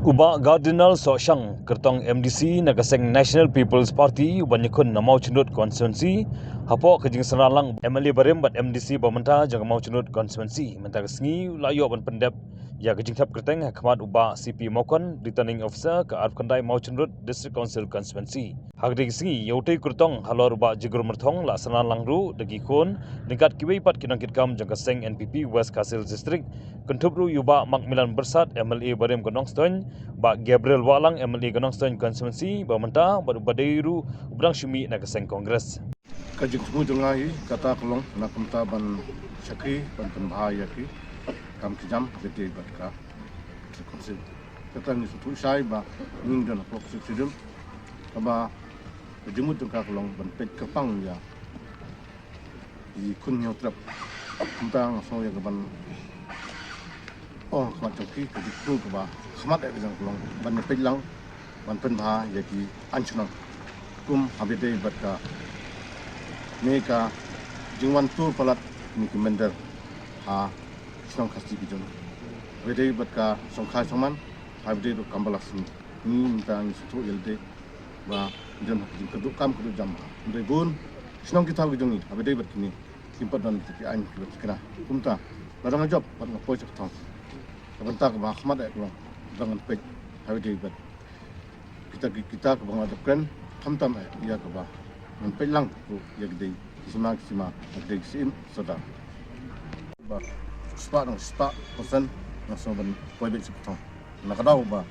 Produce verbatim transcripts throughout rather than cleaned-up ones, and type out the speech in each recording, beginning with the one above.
U Bah Cardinal Sohshang Kyrtong, M D C na ka seng National People's Party, uban ïakhun na Mawchynrut Constituency, hapoh ka jingsynran lang M L A barim bad M D C ba mynta jong ka Mawchynrut Constituency, mynta ka sngi u la ïoh ban pyndep ïa ka jingthep kyrteng ha khmat u Bah C P Mawkon, Returning Officer ka arphew khyndai Mawchynrut District Council Constituency. Ha kane ka sngi, ïa utei u kyrtong halor u Bah Jigur Myrthong la synran lang ruh da ki khun ryngkat kiwei pat ki nongkitkam jong ka seng N P P West Khasi Hills District, kynthup ruh ïa u Bah Macmillan Byrsat, M L A barim ka Nongstoiñ, Bah Gabriel Wahlang, M L A ka Nongstoiñ Constituency ba mynta, bad u ba dei ruh u ba dang shu mih na ka seng Congress. Ka jingthmu jong nga hi kata ka long na kumta ban shakri ban pynbha ïa ki kam ki jam, bad dei bad ka Council. Kata ngi sngewthuh shai ba ngin don hapoh ka Sixth Schedule, kaba ka jingmut jong ka ka long ban peit kyrpang ïa i khun Hynñiewtrep. Kumta nga sngew ïa ka ban ong ha khmat jong ki, ka jingthmu kaba khmat eh ka jong ka long ban ïa peit lang, ban pynbha ïa ki aiñ shnong. Kum haba dei bad kane ka jingwan tur palat kine ki mynder ha shnong Khasi ki jong. Haba dei bad ka shongkhai shongman, haba dei ruh kam balas ngi. Ngi mynta ngi sngewthuh ïa lade ba ngi don ha ka jingkyrduh kam kyrduh jam. Hynrei bun shnong ki thaw ki jong ngi, haba dei bad kine, kim pat don ki aiñ kiba thikna. Kumta lada nga jop bad nga poi sha ka thong, ka bynta kaba ha khmat eh ka long ba ngan peit haba dei bad kita ki kita kaba nga dep kren, khamtam eh ïa kaba ngan peit lang ruh ïa ki dei ki sima ki sima, ïa ki dei ki syiem sordar. Ba shispah dang shispah percent nga sngew ban poi beit sha ka thong. Na ka daw ba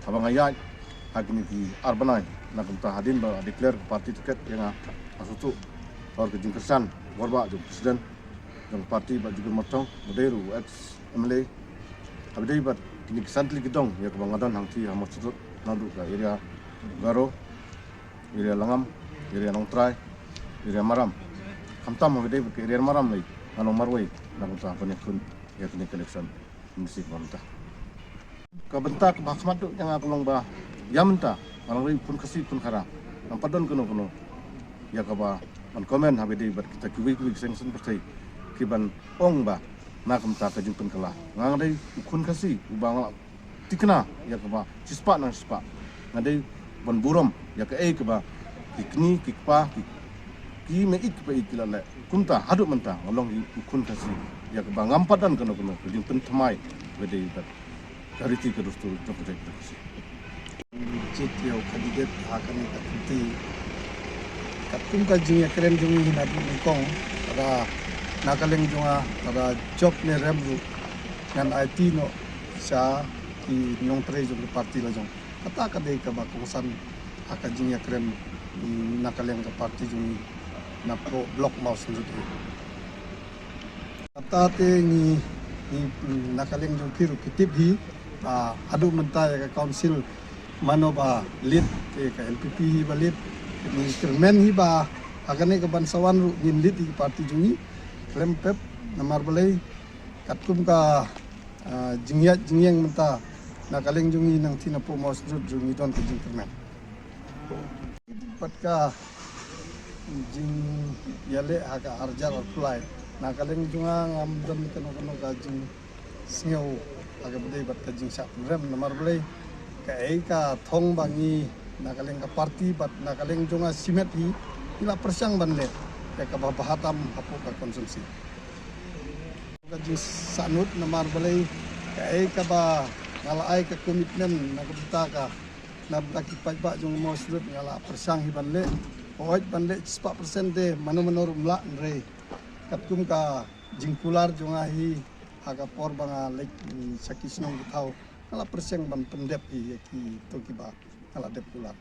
haba nga ïaid ha kine ki ar bnai na ka bynta hadien ba declare ka party ticket ïa nga, nga sngewthuh halor ka jingkyrshan bor ba jong u president jong ka party Bah Jigur Myrthong, ba dei ruh u ex M L A. Haba dei bad kine ki san tylli ki dong ïa kaba nga don hangtei ha Mawshynrut, naduh ka area Garo, area Langam, area Nongtrai, area Maram. Khamtam haba dei bad ka area Maram lei, nga long marwei na ka bynta ban ïakhun ïa kane ka election. Mesti ka bynta, ka bynta kaba ha khmat duh jong nga ka long ba ïa mynta nga long ri khun Khasi khun Khara, ngam pat don kano kano ïa kaba ban comment haba dei bad kita kiwei kiwei ki seng saiñ pyrthei kiban ong ba na ka bynta ka jingpynkylla. Nga dei u khun Khasi uba nga la thikna ïa kaba shispah na shispah. Nga dei ban burom ïa kaei kaba ki kñi ki kpa ki, ki mei ki pa ki la leh. Kumta haduh mynta nga long hi u khun Khasi ïa kaba ngam pat don kano kano ka jingpynthymmai ba dei bad ka riti ka dustur jong ka jaitbynriew Khasi. Jied ïa u candidate ha kane ka kynti. Katkum ka jingïakren jong ngi naduh nyngkong, lada na ka liang jong nga, lada jop ne rem ruh, ngan aiti noh sha ki nongtrei jong ka party la jong. Kata ka dei kaba kongsan ha ka jingïakren, mm, na ka liang ka party jong ngi na pro-, block Mawshynrut hi. Kata te ngi, ngi, mm, na ka liang jong phi ruh phi tip hi, ah, haduh mynta ïa ka council mano ba leit, te ka N P P hi ba leit, ngi kyrmen hi ba ha kane ka ban sa wan ruh ngin leit ïa ka party jong ngi khlem pep, namar balei katkum ka, ah, jingïaid jingïeng mynta na ka liang jong ngi nangtei na poh Mawshynrut jong ngi don ka jingkyrmen. Bad ka jingïaleh ha ka arjar arphew lai. Na ka liang jong nga ngam don kano kano ka jingsngew ha kaba dei bad ka jingshah pynrem namar balei kaei ka thong ba ngi na ka liang ka party bad na ka liang jong nga shimet hi ngi la pyrshang ban leh ïa kaba bha tam hapoh ka constituency. Ka jingsahnud namar balei kaei kaba nga la ai ka commitment na ka bynta ka, na bynta ki paidbah jong Mawshynrut nga la pyrshang hi ban leh. Hooid ban leh shispah percent te mano mano ruh ym lah hynrei katkum ka jingkular jong nga hi ha ka por ba nga leit, mm, sha ki shnong ki thaw nga la pyrshang ban pyndep hi ïa kito kiba nga la dep kular.